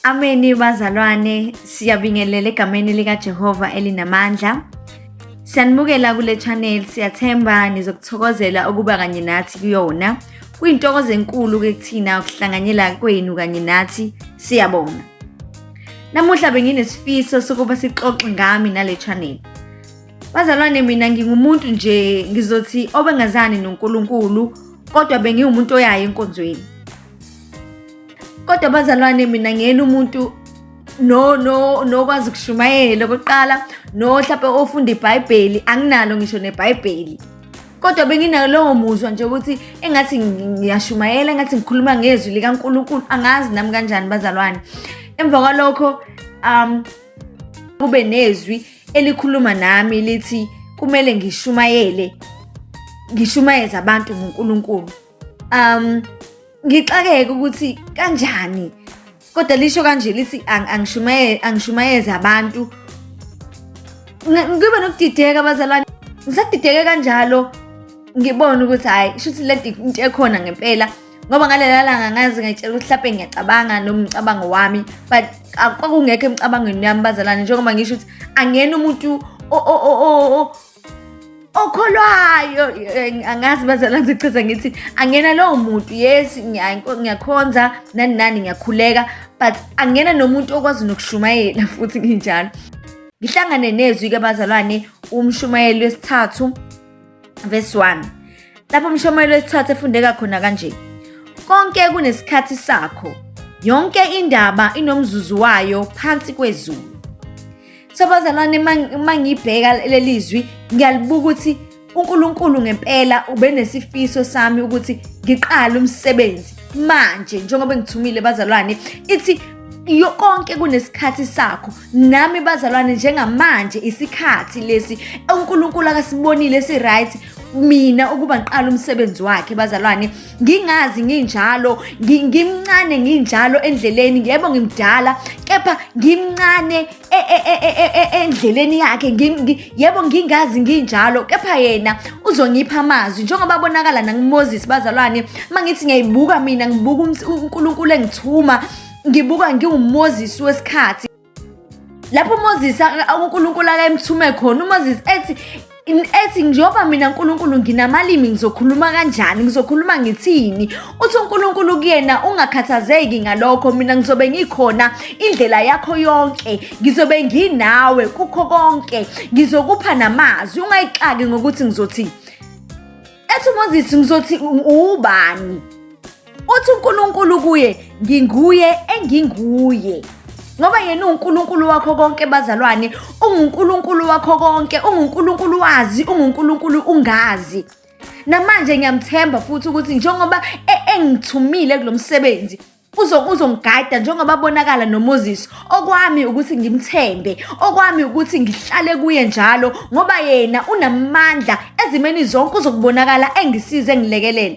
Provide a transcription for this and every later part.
Ameni bazalwane, siyabingelela egameni likaJehova elinamandla. Siyanimukela kule channel, siyathemba nizokuthokozela ukuba kanye nathi kuyona. Kuyintokozo enkulu ke kuthina ukuhlanganyela kwenu kanye nathi, siyabonga. Namuhla benginesifiso sokuba sixoxe ngami nale channel. Bazalwane mina ngingumuntu nje ngizothi obengazani noNkulunkulu kodwa bengiwumuntu oyayo enkonzweni. Kodwa bazalwane mina ngiyena umuntu no no nokwazi ukushumayela okokuqala no mhlawumbe ofunda iBhayibheli anginalo ngisho neBhayibheli. Kodwa benginalowo muzwa nje ukuthi engathi ngiyashumayela engathi ngikhuluma ngezwi likaNkulunkulu angazi nami kanjani bazalwane. Emva kwalokho kube nezwi elikhuluma nami lithi kumele ngishumayele ngishumayeze abantu ngoNkulunkulu. Ngixakeke ukuthi kanjani kodwa lisho kanje lithi angishumayele angishumayeze abantu ngibe nokudideka bazalwane ngisadideke kanjalo ngibona ukuthi hhayi shuthi le nto into ekhona ngempela ngoba ngalela langa ngaze ngayitshela ukuthi hlampe ngiyacabanga nomcabango wami but kwakungekho emcabangweni yami bazalwane njengoba ngisho ukuthi angiyena umuntu okholwayo angazi bazalwane ngichaza ngithi angena lowo muntu yes ngiyakhonza nani nani ngiyakhuleka but angena nomuntu okwazi nokushumayela futhi nginjalo. Ngihlangane nezwi-ke bazalwane umshumayeli wesithathu verse 1 lapho umshumayeli wesithathu efundeka khona kanje: konke kunesikhathi sakho, yonke indaba inomzuzu wayo phansi kwezulu. So bazalwane uma ngibheka leli zwi ngiyalibuka ukuthi uNkulunkulu ngempela ubenesifiso sami ukuthi ngiqale umsebenzi manje njengoba ngithumile bazalwane. Ithi konke kunesikhathi sakho, nami bazalwane njengamanje isikhathi lesi uNkulunkulu akasibonile si-right mina ukuba ngiqale umsebenzi wakhe bazalwane. Ngingazi nginjalo, ngimncane nginjalo endleleni, yebo ngimdala kepha ngimncane endleleni yakhe, yebo ngingazi nginjalo kepha yena uzongipha amazwi njengoba bonakala nanguMoses bazalwane. Uma ngithi ngiyayibuka mina ngibuka uNkulunkulu engithuma, ngibuka ngiwuMoses wesikhathi lapho uMoses uNkulunkulu akayemthume khona. uMoses ethi njengoba mina uNkulunkulu nginamalimi ngizokhuluma kanjani, ngizokhuluma ngithini? Uthi uNkulunkulu kuyena ungakhathazeki ngalokho, mina ngizobe ngikhona indlela yakho yonke, ngizobe nginawe kukho konke, ngizokupha namazwi, ungayixaki ngokuthi ngizothi. Ethi uMoses ngizothi ubani? Uthi uNkulunkulu kuye nginguye enginguye. Ngoba yena uNkulunkulu wakho konke bazalwane, unguNkulunkulu wakho konke, unguNkulunkulu wazi, unguNkulunkulu ungazi. Namanje ngiyamthemba futhi ukuthi njengoba engithumile kulo msebenzi uzongigada njengoba bonakala noMoses. Okwami ukuthi ngimthembe, okwami ukuthi ngihlale kuye njalo ngoba yena unamandla ezimeni zonke, uzokubonakala engisize engilekelela.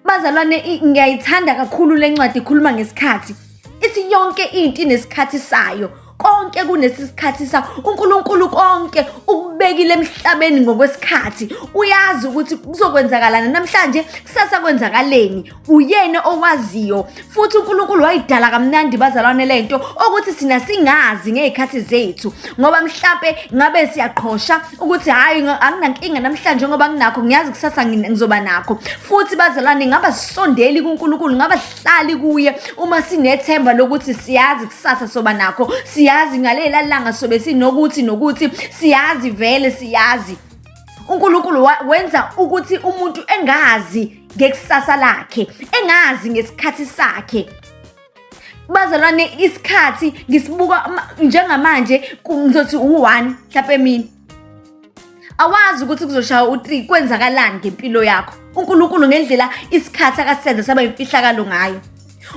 Bazalwane ngiyayithanda kakhulu le ncwadi ikhuluma ngesikhathi. Ithi yonke into inesikhathi sayo, konke kunesisikhathi sakho. uNkulunkulu konke ukubekile emhlabeni ngokwesikhathi, uyazi ukuthi kuzokwenzakalani namhlanje, kusasa kwenzakaleni, uyena owaziyo. Futhi uNkulunkulu wayidala kamnandi bazalwane lento ukuthi thina singazi ngey'khathi zethu, ngoba mhlampe ngabe siyaqhosha ukuthi hhayi anginankinga namhlanje ngoba nginakho, ngiyazi kusasa ngizoba nakho. Futhi bazalwane ngaba sisondeli kuNkulunkulu, ngaba sihlali kuye uma sinethemba lokuthi siyazi kusasa soba nakho, siyazi ngalela langa sobe sinokuthi nokuthi, siyazi vele siyazi. uNkulunkulu wenza ukuthi umuntu engazi ngekusasa lakhe, engazi ngesikhathi sakhe. Bazalwane isikhathi ngisibuka njengamanje ngizothi u-1 mhlawumbe emini. Awazi ukuthi kuzoshaya u-3 kwenzakalani ngempilo yakho. uNkulunkulu ngendlela isikhathi akasenza saba imfihlakalo ngayo.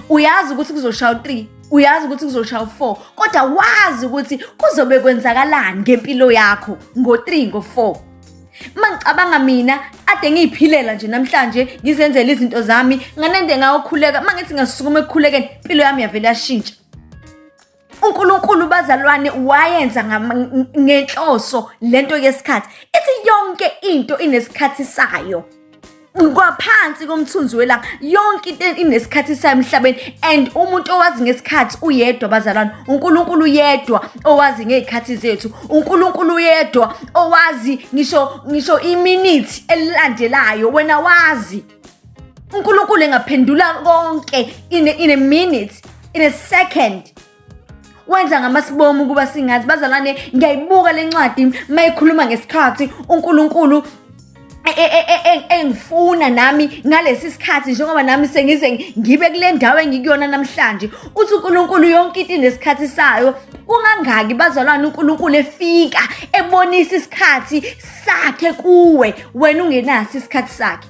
Uyazi ukuthi kuzoshaya u-3, uyazi ukuthi kuzoshaya u-4, kodwa wazi ukuthi kuzobe kwenzakalani ngempilo yakho ngo-3 ngo-4. Uma ngicabanga mina ade ngiyiphilela nje namhlanje ngizenzela izinto zami nganende ngayokhuleka, uma ngithi ngasukuma ekukhulekeni impilo yami yavele yashintsha. uNkulunkulu bazalwane wayenza ngenhloso lento yesikhathi. Ithi yonke into inesikhathi sayo. Kwaphansi komthunzi welanga, yonke into inesikhathi sayo emhlabeni, and umuntu owazi ngesikhathi uyedwa, bazalwane. UNkulunkulu uyedwa owazi ngey'khathi zethu. UNkulunkulu uyedwa owazi ngisho iminithi elilandelayo. Wena wazi. uNkulunkulu engaphendula konke in a minute, in a second. Wenza ngamasibomu ukuba singazi. Bazalwane, ngiyayibuka le ncwadi mayikhuluma ngesikhathi uNkulunkulu engifuna nami ngalesi sikhathi, njengoba nami sengize ngibe kule ndawo engikuyona namhlanje. Uthi uNkulunkulu yonke into inesikhathi sayo. Kungangaki, bazalwane, uNkulunkulu efika ebonisa isikhathi sakhe kuwe, wena ungenaso isikhathi sakhe?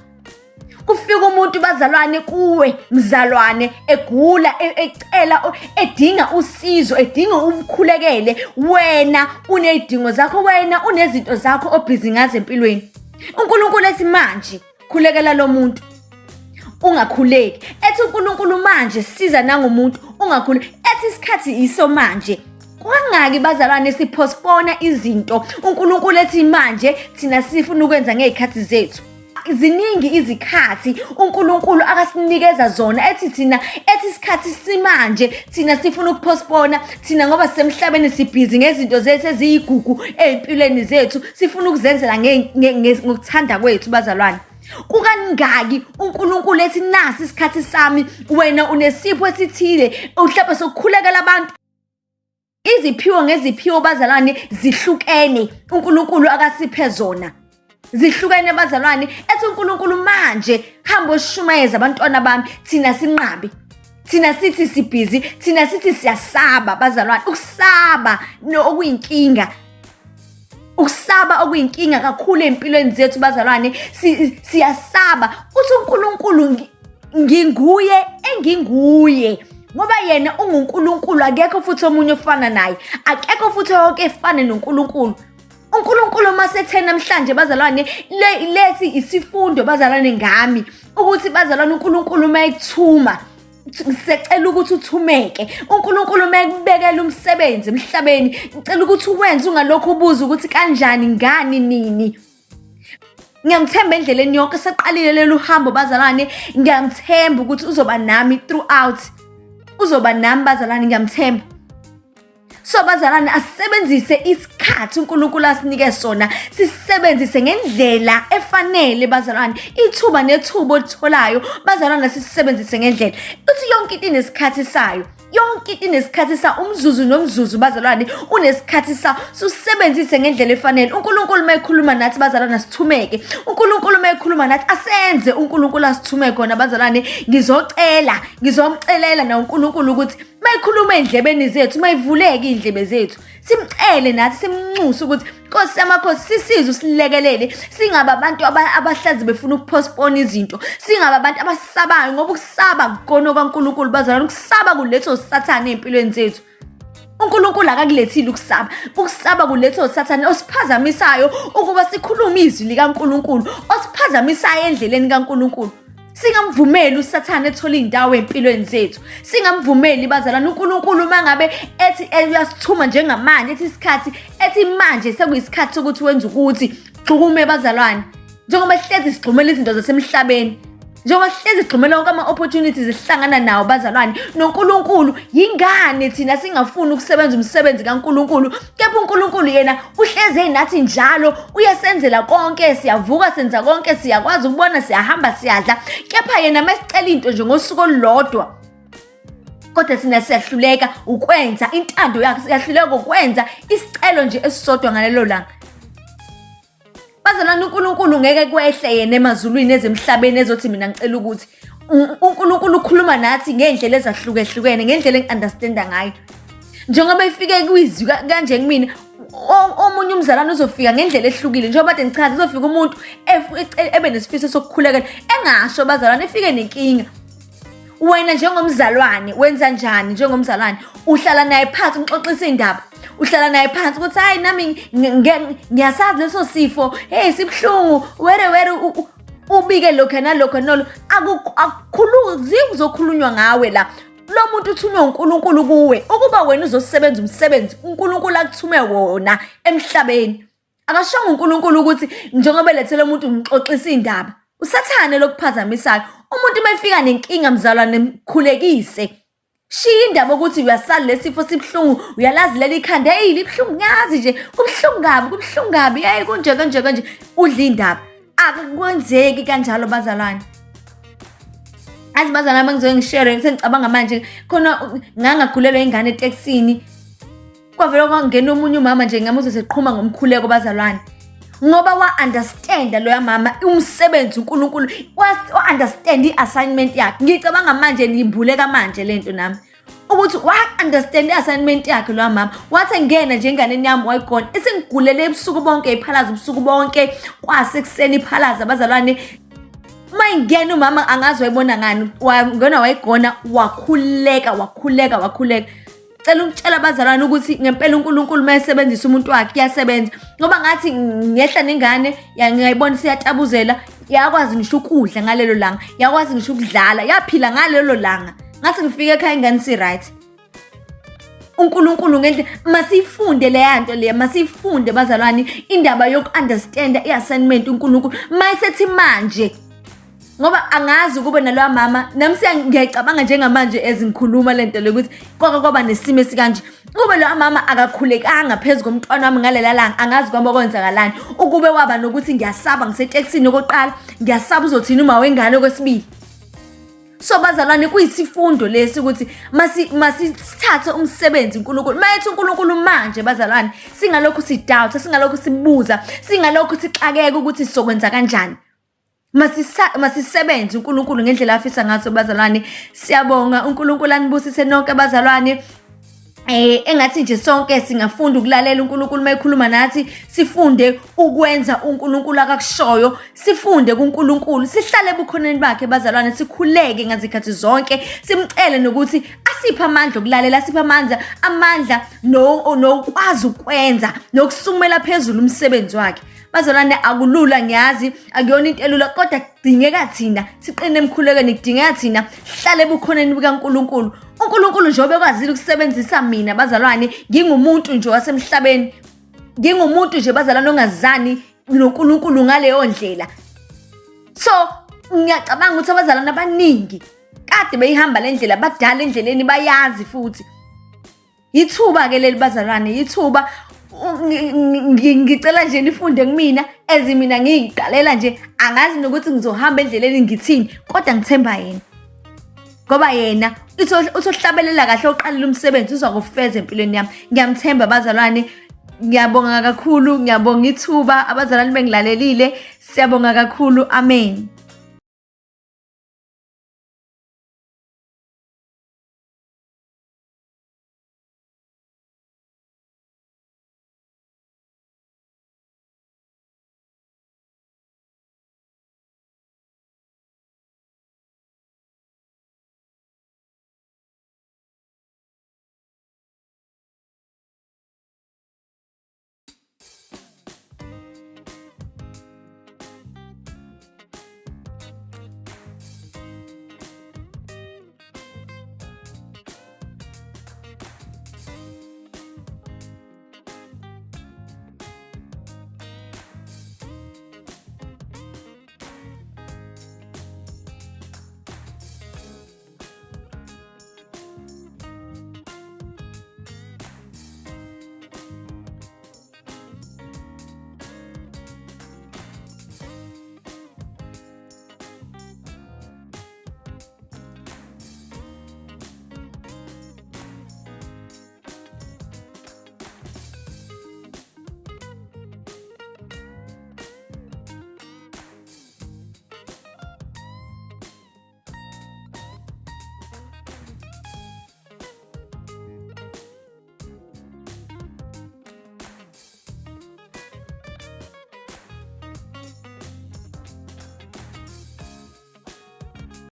Kufika umuntu, bazalwane, kuwe mzalwane, egula, ecela, edinga usizo, edinga umkhulekele. Wena uney'dingo zakho, wena unezinto zakho obhizi ngazo empilweni. UNkulunkulu ethi manje khulekela lo muntu, ungakhuleki. Ethi uNkulunkulu manje siza nangomuntu, ungakhuleki. Ethi isikhathi iso manje. Kwangaki, bazalwane, sipostpona izinto? UNkulunkulu ethi manje, thina sifuna ukwenza ngey'khathi zethu. Ziningi izikhathi uNkulunkulu akasinikeza zona, ethi thina, ethi isikhathi simanje, thina sifuna ukupostpona. Thina ngoba sisemhlabeni, sibhizi ngezinto zethu eziyigugu ey'mpilweni zethu, sifuna ukuzenzela ngokuthanda kwethu. Bazalwane, kukangaki uNkulunkulu ethi nasi isikhathi sami, wena unesipho esithile, mhlawumbe sokukhulekela abantu? Iziphiwo ngeziphiwo, bazalwane, zihlukene. uNkulunkulu akasiphe zona zihlukene, bazalwane. Ethi uNkulunkulu manje hamba oshumayeza abantwana bami, thina sinqabe, thina sithi sibhizi, thina sithi siyasaba. Bazalwane, ukusaba okuyinkinga, ukusaba okuyinkinga kakhulu ey'mpilweni zethu, bazalwane. Siyasaba. Uthi uNkulunkulu nginguye enginguye, ngoba yena unguNkulunkulu, akekho futhi omunye ofana naye, akekho futhi oyoke efane noNkulunkulu. UNkulunkulu masethe namhlanje, bazalwane, lesi isifundo, bazalwane, ngami ukuthi, bazalwane, uNkulunkulu uma ekuthuma, sicela ukuthi uthumeke. UNkulunkulu uma ekubekela umsebenzi emhlabeni, ngicela ukuthi uwenze, ungalokhu ubuza ukuthi kanjani, ngani, nini. Ngiyamthemba endleleni yonke. Seqalile lelu hambo, bazalwane. Ngiyamthemba ukuthi uzoba nami throughout, uzoba nami, bazalwane, ngiyamthemba. So bazalwane, asisebenzise isikhathi uNkulunkulu asinike sona, sisebenzise ngendlela efanele, bazalwane. Ithuba nethuba olitholayo, bazalwane, sisebenzise ngendlela. Uthi yonke into inesikhathi sayo, yonke into inesikhathi sa, umzuzu nomzuzu, bazalwane, unesikhathi sa. Susebenzise ngendlela efanele. UNkulunkulu uma ekhuluma nathi, bazalwane, sithumeke. UNkulunkulu uma ekhuluma nathi, asenze uNkulunkulu asithume khona, bazalwane. Ngizocela, ngizomcelela na uNkulunkulu ukuthi mayikhuluma ey'ndlebeni zethu, mayivuleke iy'ndlebe zethu, simcele nathi, simnxuse ukuthi Nkosi yamakhosi, sisize, usilekelele, singabe abantu abahlazi befuna ukupostpone izinto, singabe abantu abasabayo, ngoba ukusaba kukona kaNkulunkulu, bazalwane. Ukusaba kuletha usathane ey'mpilweni zethu. UNkulunkulu akakulethile ukusaba. Ukusaba kuletha usathane osiphazamisayo ukuba sikhulume izwi likaNkulunkulu, osiphazamisayo endleleni kaNkulunkulu. Singamvumeli usathane ethole indawo empilweni zethu, singamvumeli, bazalwane. UNkulunkulu uma ngabe ethi uyasithuma njengamanje, ethi isikhathi, ethi manje sekuyisikhathi sokuthi wenze ukuthi, gxukume, bazalwane. Njengoba sihlezi sigxumela izinto zasemhlabeni, njengoba sihlezi sigxumela wonke ama-opportunities esihlangana nawo, bazalwane, noNkulunkulu, yingane thina singafuni ukusebenza umsebenzi kaNkulunkulu? Kepha uNkulunkulu yena uhlezi enathi njalo, uyasenzela konke. Siyavuka, senza konke, siyakwazi ukubona, siyahamba, siyadla, kepha yena mesicela into nje ngosuku olulodwa, kodwa thina siyahluleka ukwenza intando yakhe, siyahluleka ukwenza isicelo nje esisodwa ngalelo langa. Bazalwane, uNkulunkulu ngeke kwehle yena emazulwini ezemhlabeni ezothi mina ngicela ukuthi. UNkulunkulu ukhuluma nathi ngey'ndlela ezahlukehlukene, ngendlela engi-understanda ngayo. Njengoba efike kwizwi kanje kumina, omunye umzalwane uzofika ngendlela ehlukile. Njengoba kade ngichaza, uzofika umuntu ebe nesifiso sokukhulekela, engasho, bazalwane, efike nenkinga. Wena njengomzalwane wenza njani? Njengomzalwane uhlala naye phansi, umxoxisa indaba, uhlala naye phansi ukuthi hayi, nami ngiyasazi leso sifo, hey, sibuhlungu, were were, ubike lokho nalokho nolo. Akukhuluzi, kuzokhulunywa ngawe la. Lo muntu uthunywe uNkulunkulu kuwe ukuba wena uzosebenza umsebenzi uNkulunkulu akuthume wona emhlabeni. Akashongo uNkulunkulu ukuthi njengoba elethele umuntu ngixoxisa indaba. Usathane lokuphazamisayo. Umuntu uma efika nenkinga mzalwane mkhulekise. Shiya indaba ukuthi uyasala lesifo sibuhlungu, uyalazi leli khanda, hey libuhlungu ngiyazi nje, kubuhlungu kabi, kubuhlungu kabi, hey kunje kanje kanje, udla indaba. Akukwenzeki kanjalo bazalwane. Azi bazalwane uma ngizoke ngishere sengicabanga manje khona ngangagulelwa ingane etekisini. Kwavele kwangena omunye umama nje ngamuzwa seqhuma ngomkhuleko bazalwane. Ngoba wa-understanda loya mama umsebenzi uNkulunkulu, wa-understand i-assignment yakhe. Ngicabanga manje ngimbuleka manje lento nami. Ukuthi wa-understand i-assignment yakhe loya mama. Wathi engena nje enganeni yami wayigona. Isingigulele ebusuku bonke iphalaza ubusuku bonke kwasekuseni iphalaza abazalwane. Uma ingena umama angazi wayibona ngani, wangena wayigona wakhuleka wakhuleka wakhuleka. Cela ukutshela abazalwane ukuthi ngempela uNkulunkulu uma esebenzisa umuntu wakhe kuyasebenza, ngoba ngathi ngehla nengane ngiyayibona isiyatabuzela, yakwazi ngisho ukudla ngalelo langa, yakwazi ngisho ukudlala, yaphila ngalelo langa. Ngathi ngifike ekhaya ingane si-right. uNkulunkulu ngendlela masiyifunde leya nto leya, masiyifunde bazalwane indaba yoku-understanda i-assignment uNkulunkulu mayesethi manje. Ngoba angazi ukube naloya mama nami ngiyayicabanga njengamanje ezingikhuluma lento le ukuthi kwake kwaba nesimo esikanje, ukube loya mama akakhulekanga phezu komntwana wami ngalela langa, angazi kwaba kwenzakalani. Ukube waba nokuthi ngiyasaba ngisetekisini okokuqala, ngiyasaba uzothini uma wengane okwesibili. So bazalwane kuyisifundo lesi ukuthi masithathe umsebenzi uNkulunkulu. Mayethi uNkulunkulu manje bazalwane, singalokhu sidoubt, singalokhu sibuza, singalokhu sixakeka ukuthi sizokwenza kanjani. Masisebenze uNkulunkulu ngendlela afisa ngaso bazalwane. Siyabonga, uNkulunkulu anibusise nonke bazalwane. Engathi nje sonke singafunda ukulalela uNkulunkulu uma ekhuluma nathi, sifunde ukwenza uNkulunkulu akakushoyo, sifunde kuNkulunkulu, sihlale ebukhoneni bakhe bazalwane, sikhuleke ngazikhathi zonke, simcele nokuthi asiphe amandla okulalela, asiphe amandla nokwazi ukwenza nokusukumela phezulu umsebenzi wakhe. Bazalwane akulula, ngiyazi akuyona into elula, kodwa kudingeka thina siqine emkhulekweni, kudingeka thina sihlale ebukhoneni bukaNkulunkulu. uNkulunkulu nje obekwazile ukusebenzisa mina bazalwane, ngingumuntu nje wasemhlabeni, ngingumuntu nje bazalwane ongazani noNkulunkulu ngaleyo ndlela. So ngiyacabanga ukuthi abazalwane abaningi kade beyihamba le ndlela, badala endleleni, bayazi futhi. Yithuba-ke leli bazalwane, yithuba. Ngicela nje nifunde kumina, as mina ngiyiqalela nje, angazi nokuthi ngizohamba endleleni ngithini, kodwa ngithemba yena. Ngoba yena uthi ohlabelela kahle oqalile umsebenzi uzakufeza empilweni yami. Ngiyamthemba bazalwane, ngiyabonga kakhulu, ngiyabonga ithuba abazalwane bengilalelile. Siyabonga kakhulu, amen.